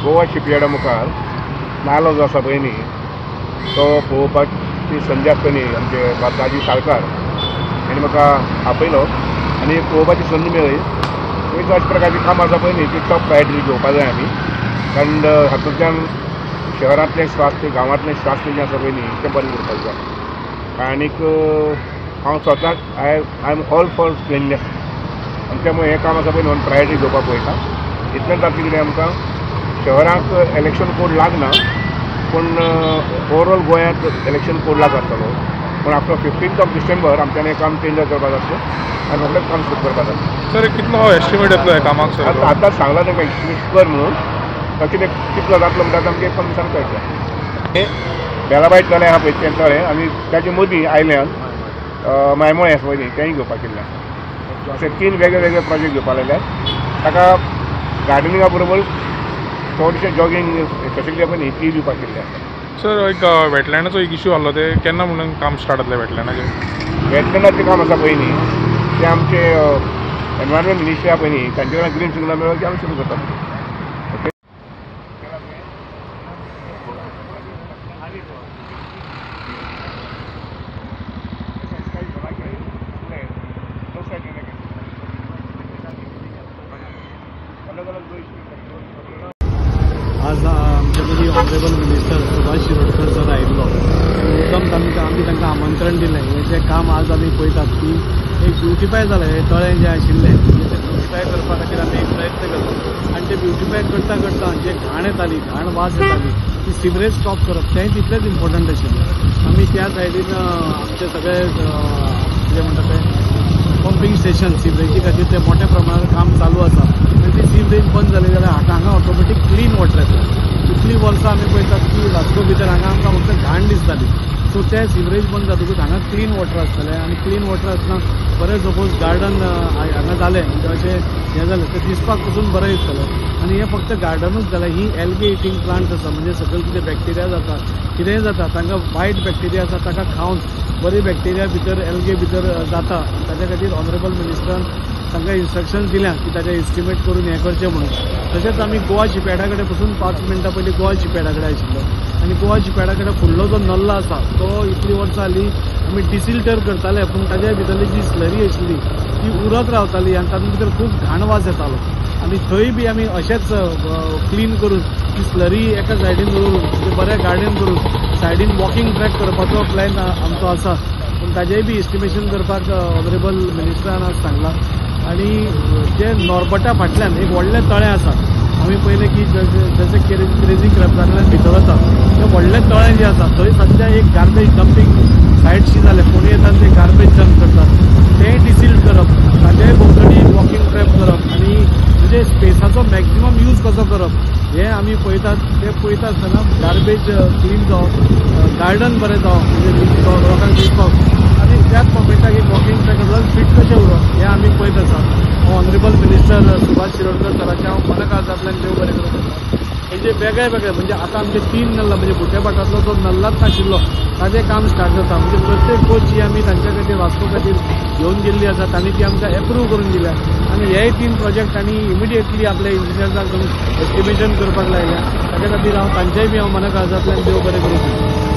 गोवा शिपयार्डा मुखार नालो जो आसा पळय न्ही तो पळोवपाची संदी आसता न्ही आमचे राजीव साळकार हांणी म्हाका आपयलो आनी पळोवपाची संदी मेळ्ळी. एक अशा प्रकारची कामां आसा पळय न्ही ती टॉप प्रायोरिटी घेवपा जाय आमी, कारण हातूंतल्यान शहरांतलें स्वास्थ्य गांवांतलें स्वास्थ्य जें आसा पळय न्ही तें बरें उरपाक जाय. आनीक हांव स्वताक I am all for cleanness आनी त्यामुळे हें काम आसा पळय न्ही प्रायोरिटी घेवपाक पळयता. इतलें जातलें कितें आमकां शहरांक इलेक्शन कोड लागना, पूण ओवरऑल गोंयांत इलेक्शन कोड लागू आसतलो. पूण आफ्टर 15th of December आमच्यान हें काम टेंडर करपाक जातलें आनी रोखडेंच काम सुरू करपाक जातलें. सर कितलो एस्टिमेट येतलो ह्या कामाक? सर आतां सांगलां तांकां एस्टिमेट कर म्हणून, कितें कितलो जातलो म्हणटा आमकां एक दिसान कळटलें. हें बेलाबाय तळें आहा पळय तें तळें आनी ताचे मदीं आयल्यान मायमोळे आसा पळय न्ही तेंय घेवपाक केल्लें आसा. अशे 3 वेगळे वेगळे प्रोजेक्ट घेवपाक लागल्यात. ताका गार्डनिंगा बरोबर थोडीशें जॉगींग फेसिलिटी पळय न्ही ती दिवपाक केल्ली आसा. सर एक वेटलँडाचो एक इशू आसलो, ते केन्ना म्हणून काम स्टार्ट जातलें वेटलँडाचें? वेटलँडाचें काम आसा पळय न्ही तें आमचें एनवायरमेंट मिनिस्ट्री आसा पळय न्ही तांचे कडल्यान ग्रीन सिग्नल मेळ्ळो की आमी सुरू करतात. ओके. आज आमचे मदीं honourable minister Subhash Shirodkar sir आयिल्लो. मुद्दम आमी तांकां आमंत्रण दिलें. हें जें काम आज आमी पळयतात की एक ब्युटिफाय जालें, हें तळें जें आशिल्लें तें ब्युटिफाय करपा खातीर आमी एक प्रयत्न करता आनी तें ब्युटिफाय करता करता जे घाण येताली, घाण वास येताली, ती सिवरेज स्टॉप करप तेंय तितलेंच इम्पॉर्टंट आशिल्लें. आमी त्या सायडीन आमचे सगळे कितें म्हणटा तें पंपींग स्टेशन सिवरेजी खातीर तें मोठ्या प्रमाणार काम चालू आसा आनी ती सिवरेज बंद जाली जाल्यार आतां हांगा ऑटोमॅटीक क्लीन वॉटर येतलें. इतलीं वर्सां आमी पळयतात की वास्को भितर हांगा आमकां फक्त घाण दिसताली. सो तें सिवरेज बंद जातकूच हांगा क्लीन वॉटर आसतलें आनी क्लीन वॉटर आसतना बरें सपोज गार्डन हांगा जालें म्हणजे अशें हें जालें तें दिसपाक पसून बरें दिसतलें. आनी हें फक्त गार्डनूच जालें, ही एल्गे इटींग प्लांट्स आसा म्हणजे सकयल कितें बॅक्टेरिया जाता कितेंय जाता तांकां वायट बॅक्टेरिया आसा ताका खावन बरी बॅक्टेरिया भितर एल्गे भितर जाता. ताच्या खातीर ऑनरेबल मिनिस्टरान तांकां इन्स्ट्रक्शन्स दिल्या की ताचें एस्टिमेट करून हें करचें म्हणून. तशेंच आमी गोवा शिपयार्डा कडेन पसून 5 मिनटां पयलीं गोवा शिपयार्डा कडेन आशिल्लो आनी गोवा शिपयार्डा कडेन फुडलो जो नल्ला आसा तो इतलीं वर्सां जालीं आमी डिसिल्टर करताले, पूण ताच्या भितरली जी स्लरी आशिल्ली ती उरत रावताली आनी तातूंत भितर खूब घाण वास येतालो. आनी थंय बी आमी अशेंच क्लीन करून ती स्लरी एका सायडीन दवरून म्हणजे बरें गार्डन करून सायडीन वॉकिंग ट्रॅक करपाचो प्लॅन आमचो आसा, पूण ताजेंय बी एस्टिमेशन करपाक ऑनरेबल मिनिस्टरान आज सांगलां. आनी जे नॉर्बटा फाटल्यान एक व्हडलें तळें आसा, आमी पळयलें की जशें क्रेजी क्रॅब्सांतल्यान भितर वता तें व्हडलें तळें जें आसा थंय सद्या एक गार्बेज डम्पींग सायटशी जालें, कोणी येतात ते गार्बेज डम्प करतात, तें डिसिल्ट करप, ताजे भोंवतणी वॉकिंग ट्रॅक करप आनी म्हणजे स्पेसाचो मॅक्झिमम यूज कसो करप हें आमी पळयतात. तें पळयता आसतना गार्बेज क्लीन जावप, गार्डन बरें जावप म्हणजे लोकांक दिसपाक आनी त्याच मोमेंटाक एक वॉकिंग ट्रॅक आसल्यार फिट कशें उरप हें आमी पळयत आसा. ऑनरेबल मिनिस्टर सुभाष शिरोडकर सराचें हांव मनाकाळजांतल्यान देव बरें करूं करता. म्हणजे वेगळे वेगळे म्हणजे आतां आमचे 3 नल्ला म्हणजे बुट्याभाटांतलो जो नल्लाच नाशिल्लो ताजें काम स्टार्ट जाता. म्हणजे प्रत्येक गोश्ट जी आमी तांच्या खातीर वास्को खातीर घेवन गेल्ली आसा तांणी ती आमकां एप्रूव करून दिल्या आनी हेय 3 प्रोजेक्ट तांणी इमिडिएटली आपल्या इंजिनियर्सांक एस्टिमेशन करपाक लायल्या. ताच्या खातीर हांव तांचेय बी हांव मनाकाळजांतल्यान देव बरें करूं.